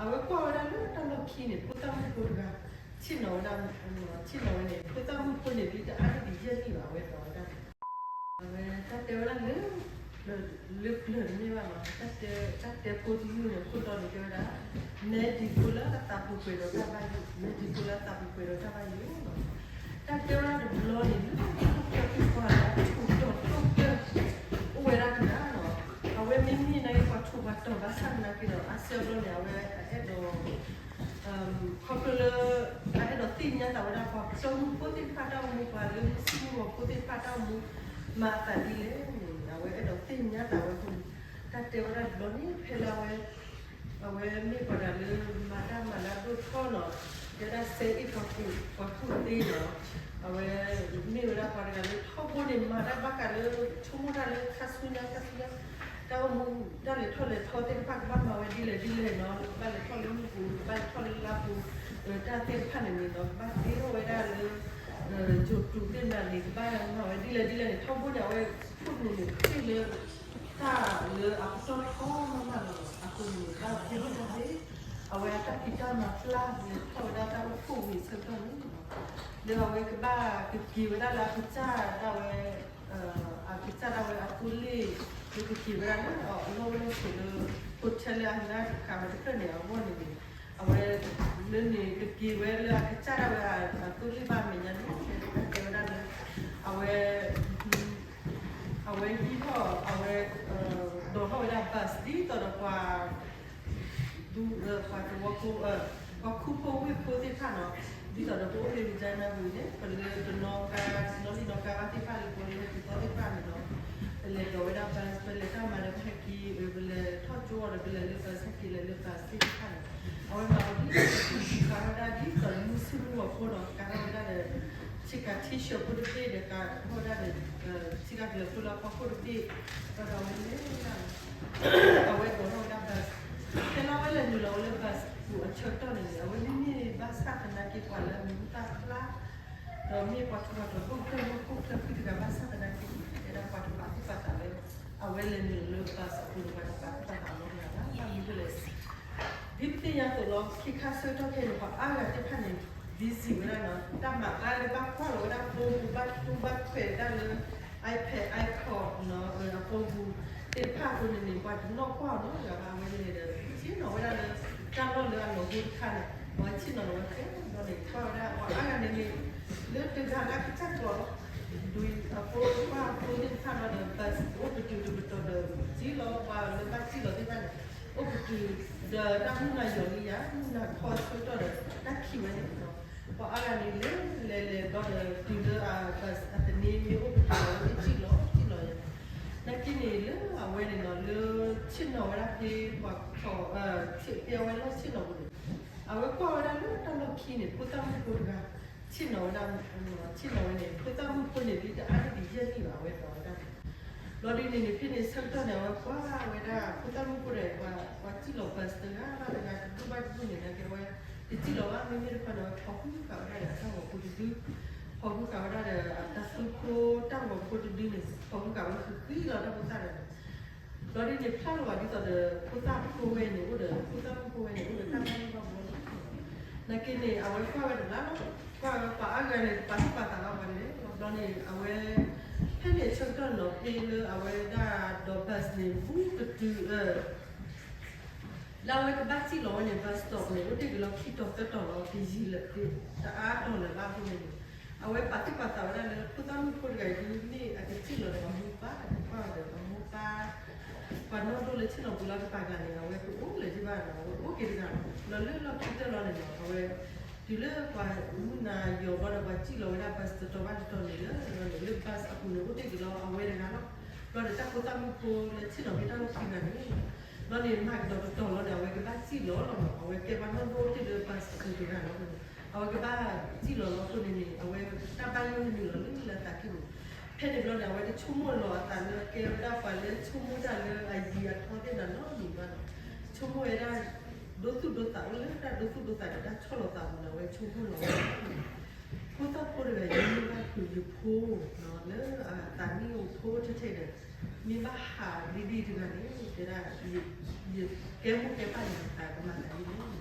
အဝဲကွၢ်ဝဲဒၣ်လၢတၢ်လီၢ်ခံန့ၣ် ဖိသၣ်မုၣ်ဖိတဂၤ ဆ့ၣ်နီၤဝဲဒၣ်, ဆ့ၣ်နီၤဝဲန့ၣ် ဖိသၣ်မုၣ်ဖိန့ၣ် ဒ်တအါန့ၢ်ဒံးယဲၢ်နံၣ်ဘၣ် အဝဲဒိးဝဲဒၣ်န့ၣ် အဝဲတၢ်တဲဝဲဒၣ်လၢ လၢပျၢၤတမ့ၢ်ဘၣ်လီၤ. တၢ်တဲဖိတမုၣ်န့ၣ် ခိၣ်တီန့ၣ်တဲဝဲဒၣ် medical လၢအသးပူၤပှဲၤဒီးတၢ်ဘၣ်ယိၣ်, medical လၢအသးပူၤပှဲၤဒီးတၢ်ဘၣ်ယိၣ်လီၤ. တၢ်တဲဝဲဒၣ်တဘျီန့ၣ် လၢတၢ်လီၢ်ခံပှၤလၢအထိၣ်တီၢ်တိၢ်ကၢၢ် အိၣ်ဝဲဒၣ်ကဒါလီၤ. အဝဲမ့မ့ၢ်နာ်က့ ပှၤထိၣ်ပှၤတီၢ်ဘၣ်ဆၣ်သနာ်က့ဒီး အါစုအါဘျီန့ၣ် အဝဲအဲၣ်ဒိး ခီဖျိလၢ အအဲၣ်ဒိးသ့ၣ်ညါသးဝဲဒၣ် ပှၤကၠီမုၢ်ဖိသ့ၣ်တဖၣ်တၢ်အိၣ်မူ, ပှၤလၢမုၢ်ဆ့ၣ်မုၢ်ဂီၤဖိသ့ၣ်တဖၣ်တၢ်အိၣ်မူ မၤအသးဒ်လဲၣ်န့ၣ် အဝဲအဲၣ်ဒိးသ့ၣ်ညါသးဝဲအဃိန့ၣ် တၢ်တဲဝဲဒၣ်တဘျီန့ၣ် ဖဲလၢအဝဲ အဝဲမ့ၢ်ပှၤတဂၤလၢမၤတၢ်မၤလၢအဒိၣ်ထီၣ်လီၤ. တဲဝဲဒၣ် စဲအ့ၣ်ပှၤကူၣ်သ့လီၤ. အဝဲမ့ၢ်ဝဲဒၣ်ပှၤတဂၤလၢထီဘိန့ၣ် မၤတၢ်ဘၣ်ဃးလၢ ဆိကမိၣ်တၢ်လၢခါဆူညါ ခါဆူညါ တၢ်အိၣ်မူ တၢ်လဲၤထီၣ်လဲၤထီသ့ၣ်တဖၣ် ကဘၣ်မၤဝဲဒ်လဲၣ်ဒ်လဲၣ်နီၤ, ကဘၣ်လဲၤထီၣ်လၢမုၢ်ပူၤ ကဘၣ်လဲၤထီၣ်လၢလါပူၤ, တၢ်သ့ၣ်တဖၣ်န့ၣ်န့ၣ်နီၤ ကဘၣ်သ့ထီၣ်ဝဲဒၣ်လၢ ကၠိၤတူၤသ့ၣ်မနၤန့ၣ် ကဘၣ်မၤဝဲဒ်လဲၣ်ဒ်လဲၣ်န့ၣ် ထီဘိန့ၣ် အဝဲထံၣ်လၢ တၢ်လၢအပတီၢ်ထီမးမးလီၤ. အဃိန့ၣ် ဘၣ်သ့ၣ်နီၣ်တၢ်သ့, အဝဲအတၢ်ဖံးတၢ်မၤပျၢ်လဲၤထီၣ်ဝဲဒၣ်တၢ်အိၣ်ဖှိၣ်ဝံၤအဆၢကတီၢ်န့ၣ် လၢအဝဲကဘၣ်ကက့ၤဝဲဒၣ်လၢအကစၢ်ဒၣ်ဝဲ အကစၢ်ဒၣ်ဝဲအသိလ့ၣ် လၢကက့ၤဝဲဒၣ်လၢအလီၢ်ဝဲဆိးလၢ hotel လၢအဟံးဝဲဒၣ်တခါဝဲတဖျၢၣ်န့ၣ်အဂီၢ်န့ၣ်န့ၣ် အဝဲ လၢန့ၣ်ကက့ၤဝဲလၢအကစၢ်ဒၣ်ဝဲအသိလ့ၣ်ဘၣ်အမဲာ်ညါန့ၣ် တဲဝဲဒၣ်လၢ အဝဲ အဝဲဟံးထီၣ် အဝဲ ဒိးထီၣ်ဝဲဒၣ် bus ဒ်သိးဒီးပှၤ ဒူ ပှၤသဝီဖိ ပှၤခူဖိဝ့ၢ်ဖိသ့ၣ်တဖၣ်နီၤ, ဒ်သိးဒီးပအိၣ်လၢ Regina ပူၤန့ၣ် ပလဲၤတနီၤကါ နီၣ်လံၣ်နီၣ်ကါဘၣ်သ့ၣ်တဖၣ်လၢပလဲၤဟဲက့ၤသီသ့ၣ်တဖၣ်န့ၣ်နီၤ, ပလဲၤဒိးဝဲဒၣ် bus ပလဲၤတၢ်မၤဒီးပဟဲက့ၤ ပလဲၤထီၣ်ကၠိအီၤဒီးပလဲၤလၢ bus ဟဲက့ၤလဲၤလၢ bus သ့ၣ်တဖၣ်န့ၣ် အဝဲမၤဝဲဒ် ကါထီၣ်ဝဲဒၣ်ဒ်သိးလၢမုၢ်ဆ့ၣ်မုၢ်ဂီၤဖိဒီး ကါထီၣ်ဝဲဒၣ်ဒီး ဆ့ကၤ T-shirt ဖိတဘ့ၣ်ဒီး ကါထီၣ်ဝဲဒၣ်ဒီး ဆ့ကၤကလၢၤဖိလၢအဖီခိၣ်တဘ့ၣ် ဒီးအဝဲလဲၤဝဲဒၣ် အဝဲဒိးထီၣ်ဝဲဒၣ် bus, ဖဲလၢအဝဲလဲၤနုာ်လီၤဝဲလၢ bus ပူၤအဆၢကတီၢ်န့ၣ်န့ၣ် အဝဲမ့မ့ၢ်ဘၣ်ဆၣ်သနာ်က့ပှၤလၢအမံၤဟူသၣ်ဖျါ ဒီးမ့ၢ်ပှၤထူးပှၤတီၤ ဒိၣ်ကတၢၢ်လၢဟီၣ်ခိၣ်ချၢခံတဂၤဘၣ်ဆၣ်သနာ်က့ တဲဒၣ်ပှၤတပာ်သူၣ်ပာ်သးလၢ အဝဲလဲၤနုာ်လီၤလၢ bus အပူၤန့ၣ် ပှၤတပာ်သူၣ်ပာ်သးလီၤတဂၤဘၣ် ဘၣ်မနုၤလဲၣ် ဒ်ပသ့ၣ်ညါအသိးလီၤ ခဲခါဆၢကတီၢ်ခဲအံၤန့ၣ် ပှၤအါဂၤသ့ၣ်တဖၣ်န့ၣ် busy ဝဲဒၣ်နီၤ တၢ်မၤအါလၢဘၣ်ကွၢ်လီၤဝဲဒၣ် phone ပူၤ ဘၣ်တူၢ်ဘၣ်ခွဲးဒၣ်လၢ iPad iPod နီၤ အ phone ပူၤသ့ၣ်တဖၣ်အဃိန့ၣ်န့ၣ် ပှၤတနီၣ်ကွၢ်အီၤနီတဂၤဘၣ် အဝဲန့ၣ်ဒီး ဆ့ၣ်နီၤဝဲဒၣ်လၢ တၢ်လီၢ်လၢအလီၤဟိတခါန့ၣ် ပှၤဆ့ၣ်နီၤလီၤဝဲခဲလၢာ်န့ၣ် ကွၢ်ဝဲဒၣ် ပှၤအါဂၤန့ၣ်န့ၣ် လၢတဂၤလၢအကစၢ်ကျိာ်လီၤ ဒ်အဖိခွါအဖိသ့ၣ်တဖၣ်လီၤဒီး bus အိၣ်ပတုာ်တပတီၢ်ဒီး စံၣ်လီၤပှၤလၢဘၣ်စံၣ်လီၤသ့ၣ်တဖၣ်န့ၣ် အိၣ်ပတုာ် ဒီးတၢ်မုၢ်နၤယီၤလံယၤ မုၢ်နၤခီဆၢကတီၢ်ဒီး တၢ်ခံးဝဲန့ၣ်လီၤ ပှၤအါဂၤန့ၣ် လဲၤလဲၤလဲၤဘျီဒီး တုၤလၢအ bus အသန့မ့ၢ်အိၣ်ပတုာ်လီၤ စံၣ်လီၤစံၣ်လီၤယၤ နာ်က့န့ၣ် လၢအဝဲန့ၣ်လီၤ လၢဆ့ၣ်နီၤဝဲဒၣ်ဖဲပှၤခီၣ် ဖဲအဝဲလီၢ်ဆ့ၣ်နီၤပူၤန့ၣ် အဝဲကွၢ်ဝဲဒၣ်လၢတၢ်လီၢ်ခံန့ၣ် ဖိသၣ်မုၣ်ဖိတဂၤ ဆ့ၣ်နီၤဝဲဒၣ် ဆ့ၣ်နီၤဝဲန့ၣ် ဖိသၣ်မုၣ်ဖိန့ၣ် ဒ်တအါန့ၢ်ဒံးယဲၢ်နံၣ်ဘၣ် အဝဲဒိးဝဲဒၣ်န့ၣ် ဘျီဒ်န့ၣ်န့ၣ် ဖဲန့ၣ်ဆၢကတီၢ်န့ၣ် အဝဲကွၢ်ဝဲဒၣ် ဖိသၣ်မုၣ်ဖိဒီး ပှၤစံၣ်လီၤ bus တဂၤဘၣ်တဂၤ တဒူၣ်ဘၣ်တဒူၣ်န့ၣ် နာ်က့အဝဲ တစံၣ်လီၤဘၣ် မ့မ့ၢ်တခီန့ၣ် အဝဲဖီၣ်ဃုာ်ဃာ်ဝဲဒၣ်ဒီး တၢ်ဂီၤဖိတဒု ဖီၣ်ဃုာ်ဃာ်ဝဲဒၣ်ဒီး တၢ်သူဖိ တၢ်ဂီၤဖိတဒုန့ၣ် ဖီၣ်ဃုာ်ဃာ်ဝဲဃုာ်ဃုာ်လီၤတၢ်ဖိသၣ်ဒီး ဘျီဒ်န့ၣ် ဖျါလီၤဘၣ်ဒ်သိးဒီး ဖိသၣ်ဖိဝဲန့ၣ် အိၣ်ဒီး ဖိသၣ်မုၣ်ဖိဝဲန့ၣ် အိၣ်ဒီးတၢ်ဘၣ်ယိၣ်ဘၣ်ဘှီလီၤ. နာ်က့န့ၣ် အဝဲကွၢ်ဝဲတဘျီလီၤ. ကွၢ်ဝဲပှၤအါဂၤန့ၣ် တပာ်သူၣ်ပာ်သးဘၣ်ပှၤန့ၣ် ဘျီန့ၣ် အဝဲ ဖဲန့ၣ်အဆၢကတီၢ်န့ၣ်လီၤ ဖဲလၢအဝဲဒၣ်ဒိး bus န့ၣ် ဘူးကတုၤ လၢအဝဲကဘၣ်စံၣ်လီၤဝဲန့ၣ် bus stop န့ၣ် အိၣ်တ့ၢ်က့ၤလီၤခံတီၤသၢတီၤလီၤ တယံာ်လၢၤ တအါတီၤလၢၤဘၣ်အဃိန့ၣ် အဝဲပာ်သူၣ်ပာ်သးဝဲဒၣ်လၢ ဖိသၣ်မုၣ်ဖိတဂၤအံၤဒုး မ့ၢ်အကစံၣ်လီၤဒီးပှၤမိၢ်ပၢ် ကွၢ်ဒီးပှၤမိၢ်ပၢ် ပှၤနီၢ်ဒိၣ်လၢဆ့ၣ်နီၤပူၤလၢကပၤကျါန့ၣ် အဝဲတအိၣ်လၢၤဒံးဘၣ်ဒီး အဝဲအိၣ်က့ၤတဂၤလီၤ. ဒီးလၢလီၢ်ခံတၢၢ်လီၤန့ၣ်ဒီး အဝဲ တုၤလၢပှၤမုၢ်နၤယီၤဘျီဒီး ပှၤစံၣ်လီၤဝဲဒၣ် bus တတီၤဘၣ်တတီၤန့ၣ်လၢ လၢ bus အပူၤန့ၣ် အိၣ်တ့ၢ်က့ၤလီၤ အဝဲတဂၤလီၤ. ဘျီဒီးတၢ်ဖိသၣ်မုၣ်ဖိလၢဆ့ၣ်နီၤဖဲတၢ်လီၢ်ခံဂၤန့ၣ် ဘျီန့ၣ် မၤကဒီးတတီၤလီၤန့ၣ် အဝဲကဘၣ်စံၣ်လီၤလီၤမး အဝဲကဲပှၤနီၢ်ဒိၣ်အိၣ်တ့ၢ်လၢ bus အပူၤတဂၤလီၤန့ၣ် အဝဲကဘၣ်စံၣ်လီၤလီၤအဃိန့ၣ်န့ၣ် အဝဲတၢ်ဘၣ်ယိၣ်ဟဲနုာ်လီၤလၢလၢအသးကံၢ်ပူၤ ဖဲန့ၣ်ဘျီန့ၣ် အဝဲတဆိကမိၣ်လီၤအသးလၢကဲဝဲဒၣ်ပှၤလၢဆိကမိၣ်တၢ်လၢအယံၤအထီသ့ၣ်တဖၣ်နီတမံၤဘၣ်လီၤ. ဆိကမိၣ်ဝဲဒၣ် ဒိသူၣ်ဒိသးအိၣ်လၢတၢ်ဒိသူၣ်ဒိသးဒီးတၢ်ဆီၣ်လီၤသးပူၤန့ၣ် အဝဲဆိကမိၣ်လီၤဝဲဒၣ် ဖိသၣ်ဖိတဂၤအံၤ မ့ၢ်ဘၣ်ဃုာ်ယဖိလၢအသးနံၣ်အိၣ်ဖိထဲထဲဒီး မ့ၢ်ဘၣ်ဟးဒ်ဒ်တဂၤန့ၣ် တဲဒၣ် ယကဲမိၢ်ကဲပၢ်န့ၣ် ယသးကမၤသးဒ်လဲၣ်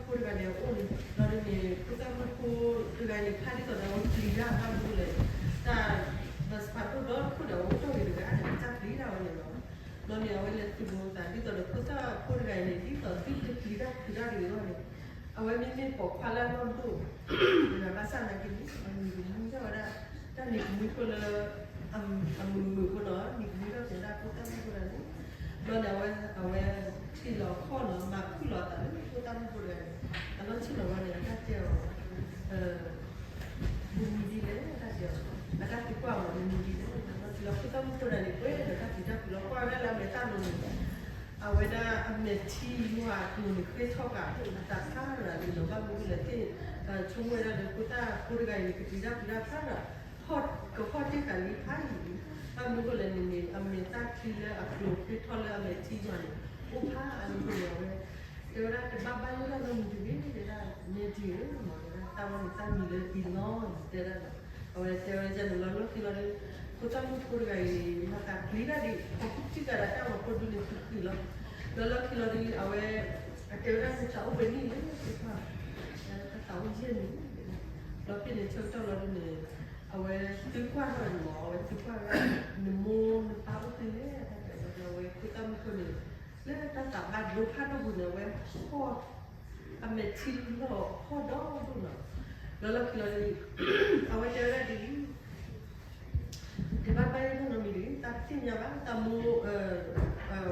ဖိတဂၤန့ၣ်အအိၣ်န့ၣ် ဘျီဒ်န့ၣ် ဖိသၣ်မုၣ်ဖိတဂၤန့ၣ် ဖးဒ်သိးဒီးအဝဲပျံၤတၢ်ဘၣ်မနုၤလဲၣ်, တၢ် ဘၣ်စပာ်ဒိၣ်ဒီတခိၣ်ဒီးအအိၣ်တ့ၢ်ဂ့ၤတဂၤန့ၣ် တၢ်ပျံၤတၢ်ဝဲန့ၣ်လီၤ. ဘျီန့ၣ် အဝဲလဲၤသူၣ်လိာ်သးဒ်သိးဒီးဖိသၣ်ဖိတဂၤအံၤန့ၣ် ဒ်သိးသုတပျံၤတၢ်ပျံၤတၢ်တဂ့ၤအဂီၢ်န့ၣ် အဝဲမ့မ့ၢ်ပိာ်ခွါလၢအနီၢ်ဒိၣ် တဂၤဘၣ်ဆၣ်နာ်က့န့ၣ် အမံၤကမံထီၣ်ဝဲဒၣ် တၢ်နံၤကမံဖိလၢ အမုာ်မုာ်ဖိနီၤ နံၤကမံထီၣ်ကဲဒၣ်ဖိသၣ်မုၣ်ဖိတဂၤန့ၣ် ဘျီန့ၣ် အဝဲ အဝဲထံၣ်လီၤခီၣ်နီၤ မၤခုၣ်လီၤအသးလၢဖိသၣ်မုၣ်ဖိတဂၤန့ၣ် အလီၢ်ဆ့ၣ်နီၤဝဲန့ၣ် အတၢ်တဲအီၤ မနုၤဒ်လဲၣ် အတၢ်တဲအီၤ အတၢ်သံကွၢ်အီၤမနုၤဒ်လဲၣ် လီၤလီၤခံလီၤ ဖိသၣ်မုၣ်ဖိတဂၤန့ၣ် ပှဲၤဒီးတၢ်ပျံၤတၢ်ဖုးလီၤ ကွၢ်ဝဲဒၣ်လၢအမဲာ်သၣ်လိၤန့ၣ် အဝဲဒၣ်အမဲာ်ထံယွၤအကျိၤန့ၣ် ဃ့ထီၣ်ဃာ်အသးဖးရၤလံနီၤ ဘၣ်မနုၤလဲၣ်သ့ၣ် ဆိကမိၣ်ဝဲဒၣ်လၢဖိသၣ်ဖိတဂၤအံၤန့ၣ် ကပျံၤတၢ်ဖုးတၢ်ဖးရၤ ကဟီၣ်တ့ၢ်ဃာ်လံဖးယံာ်လံ ဘၣ်မနုၤဃိလဲၣ်န့ၣ်န့ၣ် အမဲာ်သၣ်ချံလၢအကျိၤဃ့ထီၣ်လၢအမဲာ်ထံယွၤန့ၣ် အိၣ်ဖးအါန့ၣ်ဃိန့ၣ် အဝဲ တဲဝဲဒၣ်တဘၣ်ဘၣ်ယိၣ်ဒၣ်နီတမံၤတဂ့ၤ တဲဒၣ် နဲဒံဧၢ မ့ၢ်တဲဒၣ် တၢ်ဝဲန့ၣ်တၢ်မံၤလၢအံၤလီၤ တဲဒၣ်လီၤ အဝဲတဲဝဲဒၣ်န့ၣ်လီၤ လီၢ်ခံလီၤဒီး ဖိသၣ်မုၣ်ဖိတဂၤအံၤန့ၣ် မၤသးပျံၤတၢ်ဒံး ဖီၣ်ကူၣ်တံၢ်ဃာ်ဒီးတၢ်ဂီၤဖိဒုန့ၣ် ဃံးဃံးလီၤ လီၤလီၢ်ခံလီၤဒီး အဝဲ အတဲဝဲဒၣ်န့ၣ် သးအိၣ်ပနံၣ်လံ သ့ၣ်တဖၣ် တၢ်သးအိၣ်ယဲၢ်နံၣ် ဒီးဖဲန့ၣ်ဆၢကတီၢ်လီၤဒုန့ၣ် အဝဲသံကွၢ်ထီၣ်န့ၣ်မ့ၢ် အဝဲသံကွၢ်ဝဲဒၣ် နမိၢ်နပၢ်အိၣ်ဖဲလဲၣ် တၢ်တဲဝဲဒၣ် အဝဲဖိသၣ်မုၣ်ဖိန့ၣ် လၢတၢ်သးဘၣ်ဒိဖးဒိၣ်ပူၤန့ၣ် အဝဲဟီၣ် အမဲာ်ထံလီၤဟီၣ်ဒီဒိၣ်နီၤ လီၤလီၢ်ခံလီၤဒီး အဝဲတဲဝဲဒၣ်ဒ်အံၤ တဘၣ်ဘၣ်ယိၣ်နီတမံၤတဂ့ၤ တၢ်တသ့ၣ်ညါဘၣ် တၢ်မိၢ် အဝ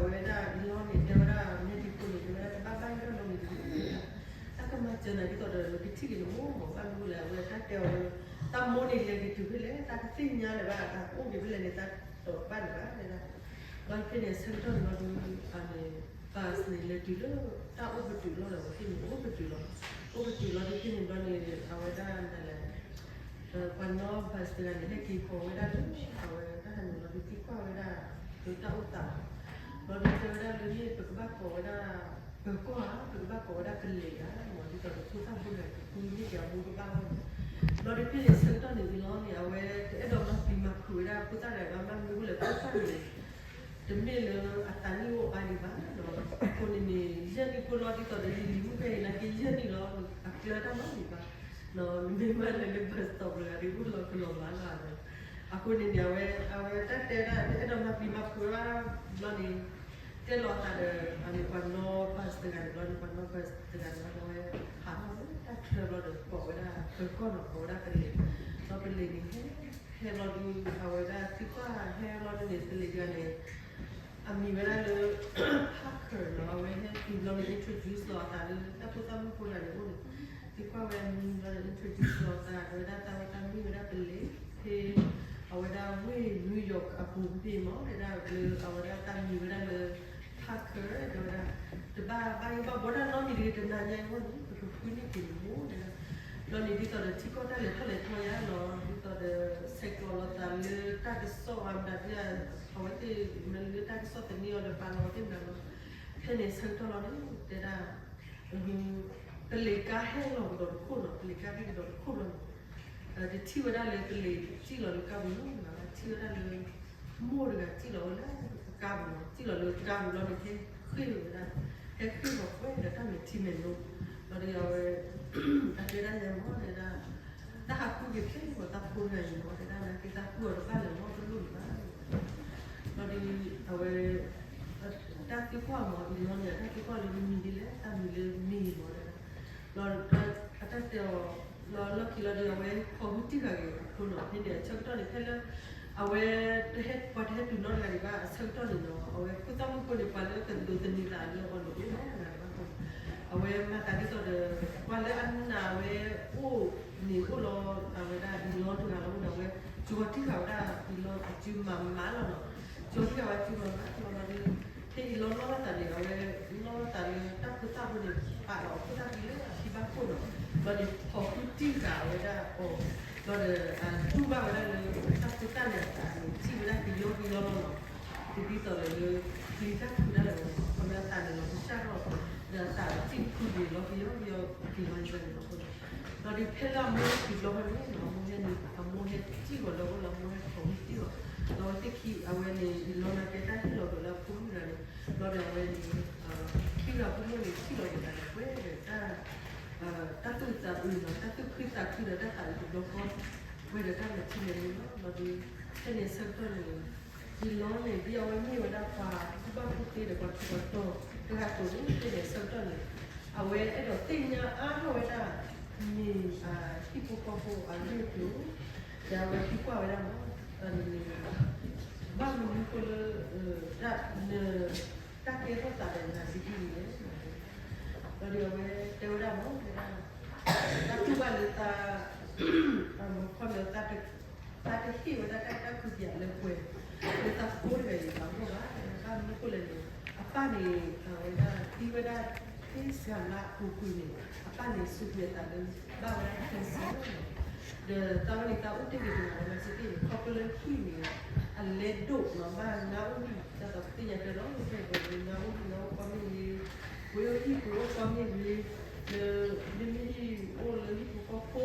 ဲဒၣ်အံၤလီၤန့ၣ် တဲဝဲဒၣ် နဲဒံဖိန့ၣ် တဲဝဲဒၣ် တဘၣ်ဘၣ်ယိၣ်နီတမံၤတဂ့ၤ တၢ်ကမၤစၢၤနၤဒ်သိးဒီး ကထံၣ်က့ၤနမိၢ်မ့ၢ် ဘၣ်မနုၤလဲၣ် အဝဲတၢ်တဲအီၤလၢ တၢ်မိၢ်န့ၣ်လဲၤက့ၤတုၤဖဲလဲၣ် တၢ်တသ့ၣ်ညါလၢၤဘၣ် တၢ်အိၣ်က့ၤဖဲလဲၣ်န့ၣ် တၢ်တီဘၣ်လၢၤဘၣ် တဲဒၣ် လီၤဖဲန့ၣ် ဆၢကတီၢ်န့ၣ်လီၤဒီး အန့ၣ် ဘၣ်စန့ၣ် လဲၤတုၤလၢ တၢ်အိၣ်ပတုာ်လီၤဒီး ဝဲသ့ၣ်န့ၣ်အိၣ်ပတုာ်လီၤ အိၣ်ပတုာ်လီၤဒီးဖဲန့ၣ်ဘျီန့ၣ် အဝဲဒၣ်ဒ်လဲၣ် ပှၤနီၢ်ဘၣ်စတဂၤန့ၣ် ဟဲက့ၤကိးဝဲဒၣ်လၢ အဝဲတၢ်ဟးန့ၣ်လီၤဒီးသံကွၢ်ဝဲဒၣ် လၢတၢ်အိၣ်သးလီၤ ဘျီဒီးတဲဝဲဒၣ်လၢမ့ၢ်ပကဘၣ်ကိးဝဲဒၣ် ပၢၤကီၢ်ဧါ ပကဘၣ်ကိးဝဲဒၣ်ပလဲၤဧါ မ့ၢ်ဒ်သိးဒီးဖိသၣ်ဖိတဂၤကဃုန့ၢ်က့ၤအမိၢ်ကဘၣ်လီၤ ဘျီဒီးဖဲန့ၣ်ဆၢကတီၢ်န့ၣ်အံၤလီၤန့ၣ် အဝဲတအဲၣ်ဒိးမၤပျံၤမၤဖုးဝဲဒၣ်ဖိသၣ်တဂၤဘၣ် ဘၣ်မနုၤဃိလဲၣ် ဖိသၣ်န့ၣ် တမ့ၢ်လၢအသးနံၣ်အိၣ်အါဒံးဘၣ်ဒီး အဃိန့ၣ်န့ၣ် ယဲၢ်နံၣ်ဖိလီၤဒ်သိးဒီး ယလံၤမုၣ်ဖဲအံၤနာ်က့ ယဲၢ်နံၣ်လီၤ အကျၢၤတၢ်နီတမံၤဘၣ် နမ့ၢ်မၤလဲၤလၢ bus stop လၢဂၤဒ်အိၣ်လီၤကလီၤဘၣ်လီၤ အဃိန့ၣ်န့ၣ် အဝဲ အဝဲတၢ်တဲဒၣ် တအဲၣ်ဒိးမၤပျံၤမၤဖုးဝဲဒၣ်ဘျီန့ၣ် တဲလီၤအသးဒီး အန့ၣ်ပှၤနီၢ်ဘၣ်စတဂၤန့ၣ်ဘျီန့ၣ် ပှၤနီၢ်ဘၣ်စတဂၤန့ၣ်ဘျီန့ၣ် အဝဲဟးထီၣ်လၢတၢ်ချၢဘျီဒီး ကိးဝဲဒၣ်ပၢၤကီၢ်နီၤ ကိးဝဲဒၣ်ပလဲၤ ဒီးပလဲၤန့ၣ် ဟဲ ဟဲဘျီဒီး အဝဲဒၣ်သံကွၢ်ဟဲဘျီဒ်န့ၣ် ပလဲၤတဂၤန့ၣ် အမံၤဝဲဒၣ်လၢ Parker နီၤ အဝဲဟဲတုၤဘျီန့ၣ် introduce လီၤအသးလၢတၢ်ဖိသၣ်မုၣ်ဖိတဂၤန့ၣ်အိၣ်န့ၣ် သံကွၢ်ဝဲအမံၤဘျီန့ၣ် introduce လီၤအသး အဝဲဒၣ်တၢ်ဝဲတၢ်မ့ၢ်ဝဲဒၣ်ပလဲၤ ဖဲ အဝဲဒၣ်ဝ့ၢ် New York အပူၤဖဲမ့ၢ် တဲဒၣ်လၢအဝဲဒၣ်တၢ်မံၤဝဲဒၣ်လၢ Parker တဲဝဲဒၣ် တဘၣ်ဘၣ်ယိၣ်ဘၣ်ဘှီတၢ်နီတမံၤတဂ့ၤ တနၤညါအံၤအဂီၢ်န့ၣ် ပကဃုန့ၢ်က့ၤနမိၢ်တဲဒၣ် ဘျီန့ၣ်ဒ်သိးဒီးထံကီၢ်တၢ်လဲၤထီၣ်လဲၤထီယါလီၤ ဒ်သိးဒီး ဆဲးကျိးလီၤသးလၢတၢ်ကစီၣ်အါမတၤဒ် အဝဲသ့ၣ်မ့ၢ်လၢတၢ်ကစီၣ်သန့အီၤဒီးပာ်လီၤဝဲသ့ၣ်မတၤလီၤ ဖဲန့ၣ်ဆၢကတီၢ်လီၤန့ၣ် တဲဒၣ် ပလဲၤကါဟဲလီၤကဒီးတခိၣ်လီၤ ပလဲၤကါဟဲကဒီးတခိၣ်လီၤန့ၣ် တထံၣ်ဝဲဒၣ်လၢပလဲၤစံၣ်လီၤလၢကါပူၤလီၤ ထံၣ်ဝဲဒၣ်လၢ မိၢ်တဂၤစံၣ်လီၤဝဲလၢကါပူၤလီၤ စံၣ်လီၤလၢကါပူၤလီၤန့ၣ် ဟဲဃ့ၢ်ဝဲဒၣ် ဟဲဃ့ၢ်လီၤကွဲဒီးတၢ်မဲာ်ထံမဲာ်နိ လီၤဒီးအဝဲ အတဲဒၣ်ယဲမ့ၢ်တဲဒၣ် တၢ်ဟးဃုက့ၤဖဲမ့ၢ်တၢ်ဖိတဂၤအံၤမ့ၢ်တဲဒၣ် နာ်က့တၢ်ဃုအီၤတဘၣ်လၢၤမ့ၢ်တလိၣ်လၢၤဘၣ် လီၤဒီး အဝဲ တၢ်သံကွၢ်မ့ၢ်အံၤလီၤန့ၣ် တၢ်သံကွၢ်လၢမနုၤဒ်လဲၣ် တၢ်မံၤလၢမ့ၢ်မ့ၢ်တဲဒၣ် လီၤ အတၢ်တဲအီၤ လီၤလီၢ်ခံလီၤဒီး အဝဲခိးဟုတံၢ်ဃာ်က့ၤအဖိနီၤ ဖဲန့ၣ်အဆၢကတီၢ်န့ၣ် ဖဲလၢ အဝဲ တဟဲ ပှၤတဟဲတုၤနီတဂၤဒံးဘၣ် အဆၢကတီၢ်န့ၣ်နီၤ အဝဲဖိသၣ်မုၣ်ဖိန့ၣ် ပှၤလၢကဒိးသန့ၤသးလၢအီၤန့ၣ် တအိၣ်နီတဂၤဘၣ် အဝဲမၤသးဒ်သိးဒီး ပှၤလၢအနာ်ဝဲအိၣ်န့ၣ် အိၣ်လီၤအဝဲဒၣ်အံၤလီၤတဂၤလီၤဒီး အဝဲကၠီတံၢ်ဃာ်ဝဲဒၣ်အံၤလီၤအစုမၤမၤလီၤနီၤ ကၠီတံၢ်ဃာ်ဝဲစုမၤမၤလီၤဒီး ဖဲအံၤလီၤနီၢ်လီၤသးန့ၣ် အဝဲနီၢ်လီၤသးလၢတၢ်ဖိသၣ်ဖိန့ၣ် ပာ်လီၤအဖိသၣ်ခံလၢအခံဘၣ်ခိၣ်နီၤ ဘျီန့ၣ် ခိးဟုတံၢ်ဃာ်ဝဲဒၣ်အီၤ ဘျီဒီး တူၢ်ဘၣ်ဝဲဒၣ်လၢတၢ်ဖိသၣ်န့ၣ်အသးန့ၣ် ထံၣ်ဝဲဒၣ်ကယီကယီလီၤနီၤ တဒ်သိးလၢ ပျံၤတၢ်ဖုးတၢ်လၢၤဘၣ်နီၤ ခီဖျိအသးန့ၣ်လီၤကစၢ်ထီၣ် ဒီးအသးထံၣ်တဖုန့ၣ် လီၤကယီကယီက့ၤလီၤန့ၣ်လီၤ ဘျီဒီးဖဲလၢအမိၢ်ဟဲတုၤဘျီဃီန့ၣ် အမိၢ်ဟဲန့ၣ် အမိၢ်ဟဲစံၣ်ဂီၤလၢအအိၣ်လၢအမိၢ်ဟဲခိးဟုတံၢ်အီၤ ဒီးအဝဲသ့ၣ်ခံ အဝဲန့ၣ် အံၤလီၤနာ်က့တၢ်ဟ့ၣ်လီၤကွံာ်လၢအဖိမုၣ်တဂၤန့ၣ် ဘျီဒီးအဝဲန့ၣ် ခံဂၤဖိမုၣ်န့ၣ် ထံၣ်လီၤက့ၤသးဒီးကွဲးဒီးတၢ် တၢ်သူၣ်ခုသးခုဒီးတၢ်သးဝံၣ်တဘျီဃီ ပှဲၤဒီးတၢ်မဲာ်ထံမဲာ်နိလီၤ. ဒီးဖဲန့ၣ်အဆၢကတီၢ်န့ၣ် ဒ်လီန့ၣ် ဒ်အဝဲမ့ၢ်ဝဲဒၣ်ပှၤကူၣ်ဘၣ်ကူၣ်သ့ဒီးပှၤထူးပှၤတီၤတဂၤအသိးန့ၣ် ဖဲန့ၣ်အဆၢကတီၢ်န့ၣ် အဝဲအဲၣ်ဒိးသ့ၣ်ညါအါထီၣ်ဝဲဒၣ် မ့ၢ်ဟံၣ်ဖိဃီဖိအဂ့ၢ်အကျိၤ ဒီးအဝဲသံကွၢ်ဝဲဒၣ်မး န့ၣ် ဘၣ်မနုၤအဃိလၢ တၢ် တၢ်ကဲထီၣ်သးဒီးနၤဒ်အံၤလဲၣ်. ဒီးအဝဲတဲဝဲဒၣ်မး ဝဲဒၣ် တၢ်တူၢ်ဘၣ်လၢသး ခီလၢ သးတဟ့ၣ်ဝဲဒၣ်တၢ်အဲၣ်တၢ်ကွံကယၤလၢပှဲၤ လၢသးဖိတဂၤအံၤဘၣ်အဂီၢ်ဘၣ်. ဘၣ်မနုၤအဃိလဲၣ်န့ၣ် အပၢ်န့ၣ် အဝဲဒၣ်သံဝဲဒၣ် သ့စှၤလါအပူၤကွံာ်န့ၣ် အပၢ်န့ၣ်စူးကွံာ်အသးလၢ ဘၣ်ဝဲဒၣ် cancer လီၤ. ဒီးသးဝဲန့ၣ် သးအိၣ်တ့ၢ်ဂ့ၤတဂၤလီၤ နာ်သက့န့ၣ် ခီဖျိလၢဟံၣ်န့ၣ် အလဲဒိၣ်လီၤ ဘၣ်ငါအိၣ်ဟံၣ် ဒ်သိးပသ့ၣ်ညါတၢ်လီၤ ဖဲပှၤလၢငါအိၣ်ဟံၣ် ငါအိၣ်ကီၢ်မ့ၢ်ဂ့ၤ, ဝ့ၢ်အိၣ်ဟံၣ်ပူၤအိၣ်ကီၢ်မ့ၢ်ဂ့ၤ, လၢ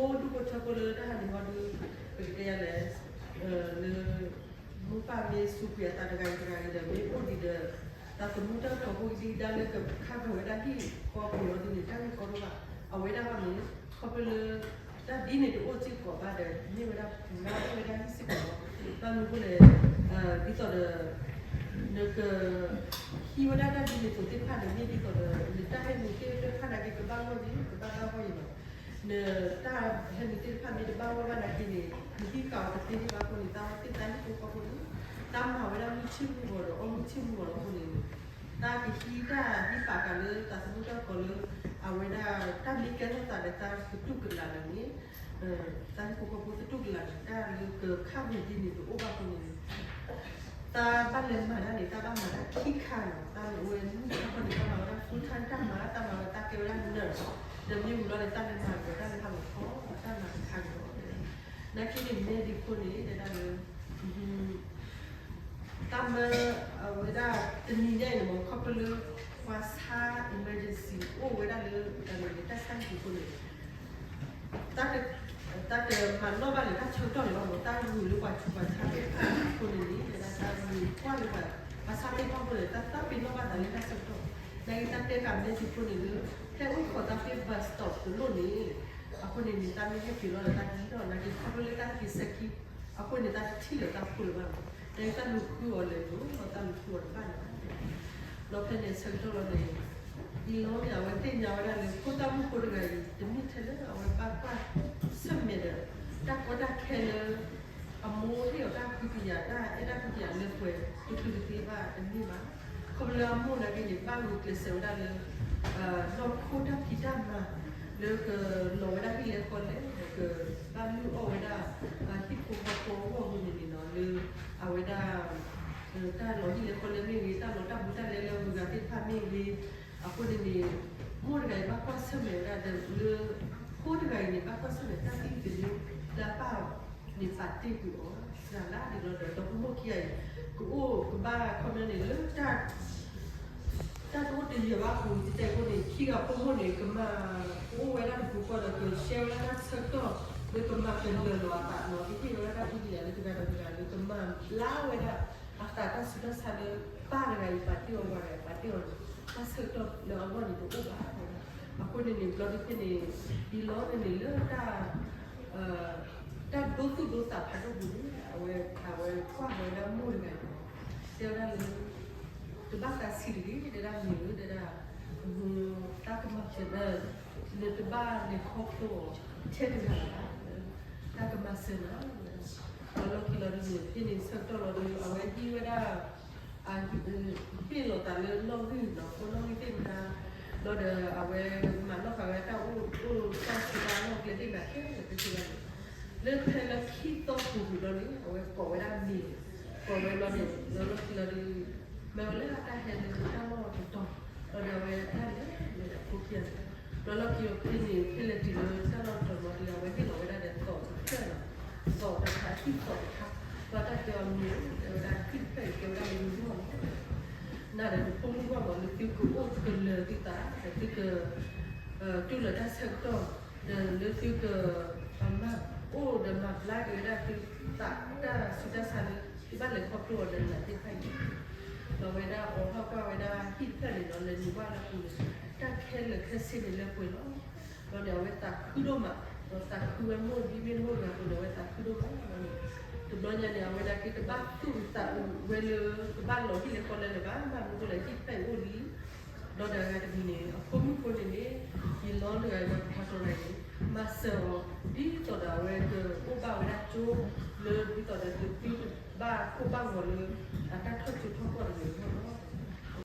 မ့မ့ၢ်ဟံၣ်အိၣ်လၢဟံၣ်ဖိဃီဖိ ဒူၣ်ဖိထၢဖိလၢတၢ်ဟးန့ၣ်ဟီဒု ပကတဲယၤလဲၣ် လၢ မိၢ်ပၢ်မ့ၢ်စူးကွံာ်အသးတဂၤဂ့ၤတဂၤဂ့ၤဒီး မ့ၢ်အိၣ်ဒံးဒီး သးသမူတၢ်တီၤဖိဒံးဒါလၢကခါဂီၤဝဲဒၣ်ဟံၣ်ဃီပူၤလီၤဒ်န့ၣ် တၢ်ဂ့ၢ်ကီဒိၣ်ဘၣ်. အဝဲဒၣ်ဘၣ်န့ၣ် ခီဖျိလၢ တၢ်ဒ်န့ၣ်တအိၣ်စ့ၢ်ကီးဘၣ်ဒီး မ့ၢ်ဝဲဒၣ် မ့ၢ်ဝဲဒၣ်ဟံၣ်စ့ၢ်ကီးလီၤ. ဘၣ်မနုၤအဃိလဲၣ် ဒ်သိးဒီး နက ဟံးဝဲဒၣ်တၢ်ဒ်န့ၣ်သိးသ့ၣ်တဖၣ်န့ၣ် မ့ၢ်ဒ်သိးဒီး နတၢ်ဟဲနုာ်သ့ၣ်တဖၣ်နာ်က့ ကဘၣ်ဂီၢ်ယံၤ ကဘၣ်ဘၣ်ဂီၢ်ယံၤလီၤ. နတၢ်ဟဲနုာ်သ့ၣ်တဖၣ်မ့ၢ်တဘၣ်ဂီၢ်ဘၣ်နာ်က့န့ၣ် နဟံးဃာ်အီၤတသ့ဒံးဘၣ်အဃိန့ၣ် တၢ်သ့ၣ်သးဟံၣ်ဖိဃီဖိန့ၣ် တၢ်မၤဝဲဒၣ်မုၢ်ဆ့ၣ်မုၢ်ဂီၤဒီးအီၣ်မုၢ်ဆ့ၣ်မုၢ်ဂီၤလီၤအဃိန့ၣ် တၢ်ကဟံးတၢ်ဟံးပာ်ဃာ်လၢသးသမူတၢ်ကီၤလၢ အဝဲဒၣ်တၢ်မ့ၢ်ကဲထီၣ်သးဒီးတၢ်ကတူၢ်ကလာ်န့ၣ် တၢ်ဟံၣ်ဖိဃီဖိကတူၢ်ကလာ်န့ၣ် တၢ်လၢကခးဝံၤဒ်န့ၣ်တအိၣ်ဘၣ်အဃိန့ၣ် တၢ်ဘၣ်လဲၤမၤတၢ်န့ၣ် တၢ်ဘၣ်မၤတၢ်ခံခါလီၤ. တၢ်လၢအဝဲမုၢ်ဆ့ၣ်ခီန့ၣ် တၢ်မၤဝဲဒၣ် full time တၢ်မၤ တၢ်မၤဝဲတၢ်ကဲဝဲဒၣ် nurse ဒီးမ့ၢ်ဝံၤလီၤဒီး တၢ်လဲၤမၤက့ၤတၢ်လၢဟးလီၤခီ တၢ်မၤတခါကဒီး နာ်က့န့ၣ် မဲာ်ဒ်ခိၣ်န့ၣ် တဲဒၣ်လၢ တၢ်မၢအဝဲဒၣ်တနံၤညါအံၤန့ၣ်မ့ၢ် ခီဖျိလၢ ပှၤဆါ emergency အိၣ်ဝဲဒၣ်လၢ တၢ်ဆါဟံၣ်ပူၤအဃိန့ၣ် တၢ်တမၤနီၣ်ဘၣ်လၢၤတၢ်ဆၢကတီၢ်န့ၣ်ဘၣ်မ့ၢ် တၢ်ဂုာ်လၢပှၤဆူးပှၤဆါသ့ၣ်တဖၣ်အဃိန့ၣ်န့ၣ် ဝဲဒၣ်တၢ်ဂုာ်ကွၢ်လၢပှၤ ပှၤဆါသ့ၣ်တဖၣ်အဃိန့ၣ် တၢ်သးပ့ၤနီၣ်ဘၣ်သးလၢတၢ်ဆၢကတီၢ် နာ်က့တၢ်တဲတၢ်မဲာ်ဒ်ခိၣ်န့ၣ်လၢ ဖဲအိၣ်ခိးတၢ်ဖဲ bus stop တလိၣ်န့ၣ် အဃိန့ၣ်န့ၣ် တၢ်မ့ၢ်ဟဲက့ၤလီၤဒီးတၢ်ကဟံးထီၣ် နာ်က့ခီဖျိလၢတၢ်က့ၤဆဲးခံ အဃိန့ၣ် တၢ်တထံၣ်လၢၤတၢ်ဖိလၢၤဘၣ်မ့ၢ် နာ်က့တၢ်လူၤဃုအီၤလဲၤလိၤ တၢ်လူၤဃုအီၤတဘၣ်လၢၤဘၣ် ဒီးဖဲန့ၣ်ဆၢကတီၢ်လီၤန့ၣ် ဒ်လီန့ၣ် အဝဲသ့ၣ်ညါဝဲဒၣ်လၢ ဖိသၣ်မုၣ်ဖိတဂၤအံၤ တမ့ၢ်ထဲလၢအဝဲဘၣ်ကွၢ်ဆၢၣ်မဲာ်ဒီး တၢ်ကီတၢ်ခဲလၢ အမိၢ်ဟ့ၣ်အီၤတၢ်ကူကယၤ တၢ်အဲၣ်တၢ်ကူကယၤလၢပှဲၤ တချုးတသ့ဘၣ်တန့ၢ်ဘၣ် ခီဖျိလၢအမိၢ်နာ်က့န့ၣ် ဘၣ်ဂုာ်ကျဲးစၢးဝဲဒၣ်လၢ နီၢ်ခိတၢ်ဖံးတၢ်မၤ လၢကလီၤဝဲဒၣ်ဟံၣ်လဲဃီလဲ ဒီးကဘၣ်လုၢ်အီၣ်ဝဲဒၣ် ဟံၣ်ဖိဃီဖိအဂီၢ်အဃိန့ၣ်န့ၣ်နီၤ လၢအဝဲဒၣ် တၢ်လီၤဟံၣ်လဲဃီလဲမ့ၢ်ဂ့ၤ တၢ်လီၤတၢ်ဘူးတၢ်လဲလၢအဂုၤအဂၤသ့ၣ်တဖၣ်မ့ၢ်ဂ့ၤ အဃိန့ၣ်န့ၣ် မိၢ်တဂၤအံၤဘၣ်ကွၢ်ဆၢၣ်မဲာ်ဝဲဒၣ်ဒီးလၢ ဖိတဂၤအံၤန့ၣ် ဘၣ်ကွၢ်ဆၢၣ်မဲာ်တၢ်သံသ့လၢ လၢအပၢ်န့ၣ်ပာ်တ့ၢ်ကွံာ်အီၤ စှၤလါဒ်လီၤဒီး ဒီဖိမိၢ်ခံဂၤအံၤ ကအိၣ်ကဘၣ်ခီပညီန့ၣ်လၢ တၢ်တအိၣ်တယၢၤဘၣ်အပူၤ တဲတဲအဃိန့ၣ် ခံဂၤဖိမိၢ်န့ၣ် ကမၤ ကအိၣ်ဝဲဒၣ်တပူၤဃီဒီး ကshareဝဲဒၣ်တၢ်ဆၢကတီၢ် လၢကမၤကလၢာ်လီၤအသးနီၤ ကဟ့ၣ်ဝဲဒၣ်တၢ်ကူကယၤလၢတဂၤဒီးတဂၤ လၢကမၤဘျါဝဲဒၣ် အသးတၢ်ဆူးတၢ်ဆါလၢ ပၢ်တဂၤအံၤပာ်တ့ၢ်အီၤ ပှၤတဂၤအံၤပာ်တ့ၢ်အီၤန့ၣ် တၢ်ဆၢကတီၢ်လၢအဂီၢ်န့ၣ်တအိၣ်ဘၣ်. အဃိန့ၣ်န့ၣ် ဘျီဒုးဖဲန့ၣ် ဒ်လီန့ၣ်န့ၣ်လၢတၢ် တၢ်ဒိသူၣ်ဒိသးဖးဒိၣ်ပူၤန့ၣ် အဝဲ အဝဲကွၢ်ဃီၤဝဲဒၣ်မိၢ်တဂၤအံၤ တဲဝဲဒၣ်လၢ တဘၣ်သးဆံးတဂ့ၤ တဲဒၣ်မ့ၢ်ဧၢ တဲဒၣ် တၢ်ကမၤစၢၤ နတဘၣ်လဲၤခီဖျိအီၤထဲတဂၤဘၣ် တၢ်ကမၤစၢၤနၤ လီၤလီၢ်ခံလီၤဒုးန့ၣ် ဖဲန့ၣ်ဆၢကတီၢ်လီၤဒီး အဝဲဟ့ၣ်ဝဲဒၣ် ဟ့ၣ်လီၤသးလၢနီၣ်ဂံၢ်နီၤ ဖိနီၣ်ဂံၢ်သ့ၣ်မတၤ လီၤဒီးအဝဲမၤနီၣ်ဃာ်ဝဲတၢ်အိၣ်အိၣ်တၢ်ဆူးတၢ်လီၢ်ကျဲသ့ၣ်မတၤခဲလၢာ်ခဲဆ့ဘၣ်န့ၣ် လၢဖဲလၢခံသီပူၤကွံာ်ဘျီန့ၣ် အဝဲကိးဝဲဒၣ်မ့ၢ် ကိးဝဲဘျီန့ၣ် လီၤလီၢ်ခံလီၤဒီး မ့ၢ်ဝဲလၢအတၢ်ဟဲလၢတၢ်လီၢ်တတီၤ လီၤဒီးအဝဲတၢ်လဲၤလဲၤအဖိခံဂၤန့ၣ် လီၤလီၢ်ခံအီၤဖဲန့ၣ် ဖဲလဲၤတုၤလၢတၢ်လီၢ်တတီၤဘျီဒီး အဝဲဟ့ၣ်လီၤဝဲဒၣ်ဒီးသီးတဖျၢၣ်လီၤ သီးတခါ ဟံၣ်သီးတခါ ဒီးတၢ်တဲအီၤမ့ၢ် တဲဝဲဒၣ်ဟံၣ်တဖျၢၣ်အံၤ ကဲဝဲဒၣ်လၢနဂီၢ်လီၤ နၤဒီးနဖိမုၣ်ဂီၢ်မး လၢသုကအိၣ်ကလၢၤသုသး ဒီးသုက တူၢ်လိာ်တၢ်ဆၢကတီၢ် ဒီးလၢသုက မၤအိၣ်ဒီးမၤဘျါက့ၤဝဲဒၣ်သုသး တၢ်ဆူးတၢ်ဆါလၢ သုဘၣ်လဲၤခီဖျိအီၤဒီးနၤသ့ၣ်တဖၣ်အံၤ ဒီးဝဲဒၣ်အိးထီၣ်ကွၢ်ဝဲဒၣ်ဟံၣ်တဖျၢၣ်န့ၣ်ဒီး လဲၤနုာ်ဘၣ်လၢပူၤန့ၣ် တၢ်ခဲလၢာ်ခဲဆ့န့ၣ်လၢပှဲၤလီၤ ဒီးန့ၣ် အဝဲသးခုဒိၣ်မး, ဒီးသးခုဝဲမိၢ်ဒ်မ့ၢ်မိၢ်တဂၤအသိးန့ၣ် အဝဲသးခုဒိၣ်မးန့ၣ်, တဘျီညါန့ၣ် အဝဲဒၣ်က့ၤတဘၣ်သူၣ်အုးသးအုးဝဲလၢ ကဘၣ်လီၤဟံၣ်လၢဃီလဲလၢၤဘၣ်, ဘၣ်မနုၤအဃိလဲၣ် ဟံၣ်တဖျၢၣ်အံၤအိၣ်လံ. ဒီးတဂၤတမံၤန့ၣ် အဖိမုၣ်ဖိန့ၣ်န့ၣ် ယလီတဂၤအံၤဒီး ပှၤတီၤရၤအံၤန့ၣ် မၤစၢၤအီၤ ဒ်သိးဒီးအဝဲကအိၣ်ဘၣ်ဝဲဒၣ်ကၠိ လၢဒ်သိးဒီးသုသုတဘၣ်ကိၢ်ဘၣ်ဂီၤလၢ အတၢ်ထီၣ်ကၠိထီၣ်ကီၢ်တဂ့ၤအဂီၢ်လီၤ.